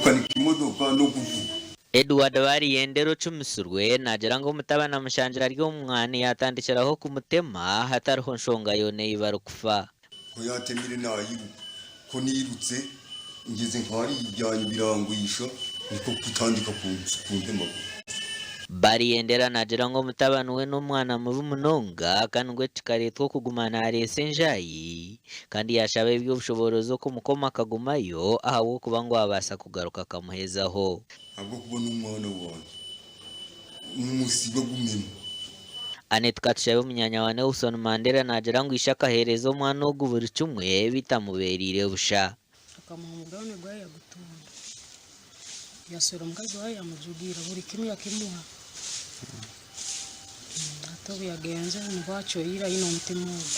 Kukanika emotoka n'okuvuga. Edward Bariyendera ocumisirwe naagira ngu omutabani amushangire ari omu mwani yaatandikiraho kumutema hatariho nshonga yoona ei barikufa. Ku yaatemire naayiruka, ku nairutse ngyeze nka hariya ebyanya birangwisha nikwo kutandika kuntemagura. Bariyendera naagira ngu omutabani we n'omwana mubi munonga kandi ngu eki kikareetwa okuguma naareetsa enjaayi kandi yaashaba eby'obushoboorozi okumukoma akagumayo ahabw'okuba ngu abaasa kugaruka akamuhezaho. Ahabw'okuba n'omwana wangye, mumusibe agumemu. Annet Katushabe munyaanya wa Nelson Mandela naagira ngu ishe akaheereza omwana ogu buri kimwe bitamubeereire busha. Akamuha omugabane gwayo yagutunda. Yaswera omukazi wayo yamujugiira buri kimwe yakimuha. Hati obu yagenzire nibwo acweire aine omutima ogu.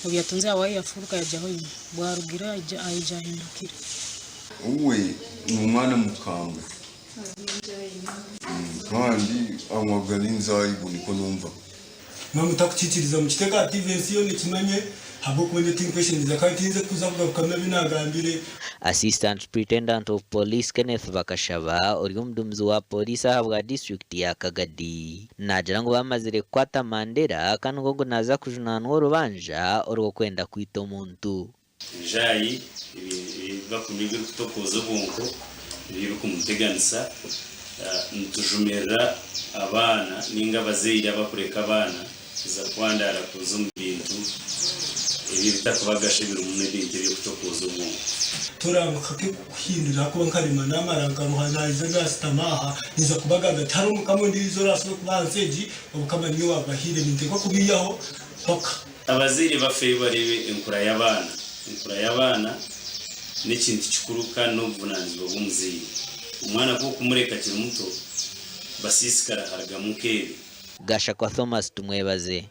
Obu yatunzire awaye yafuruka yajaho oine. Bwarugire aija ahindukire. Uwe n'omwana mukambwe. Kandi anywaga n'enzaayibu, nikwo numva. Mwaba mutakukiikiriza mukiteeke aha TV ensi yoona ekimanye, ahabw'okuba nyowe tinkweshengyereza kandi tiyinze kuza kugarukamu ebi naagambire. Assistant Superintendent of Police Kenneth Bakashaba ori omuduumizi wa Pooriisi ahabwa disiturikiti ya Kagadi naagira ngu bamazire kukwata Mandela kandi ngu ogu naaza kujunaanwa orubanja orw'okwenda kwita omuntu. Enjaayi, ebi bakunywa ebirikutokooza obwonko nibyo birikumuteganisa. Nitujumirira abaana ninga abazaire abakureka abaana kuza kwandaara kuza omu bintu ebi ebitakubagasha ebirimu n'ebintu eby'okutokooza obwonko. Toranguka ke kukuhindura ahakuba nkarema namara nkaruha naiza nasitama aha ninza kubagambira tihariho mukama ondiijo orasobora kuba ahansi egi obukama ninyowe wabubahaire nintekwa kubiihaho paka. Abazaire bafeyo bareebe enkura y'abaana. Enkura y'abaana n'ekintu kikuru kandi n'obuvunanizibwa bw'omuzaire. Omwana ku okumureka akiri muto basiisikara harugamu nk'ebi. Gashakwa Thomas Tumwebaze.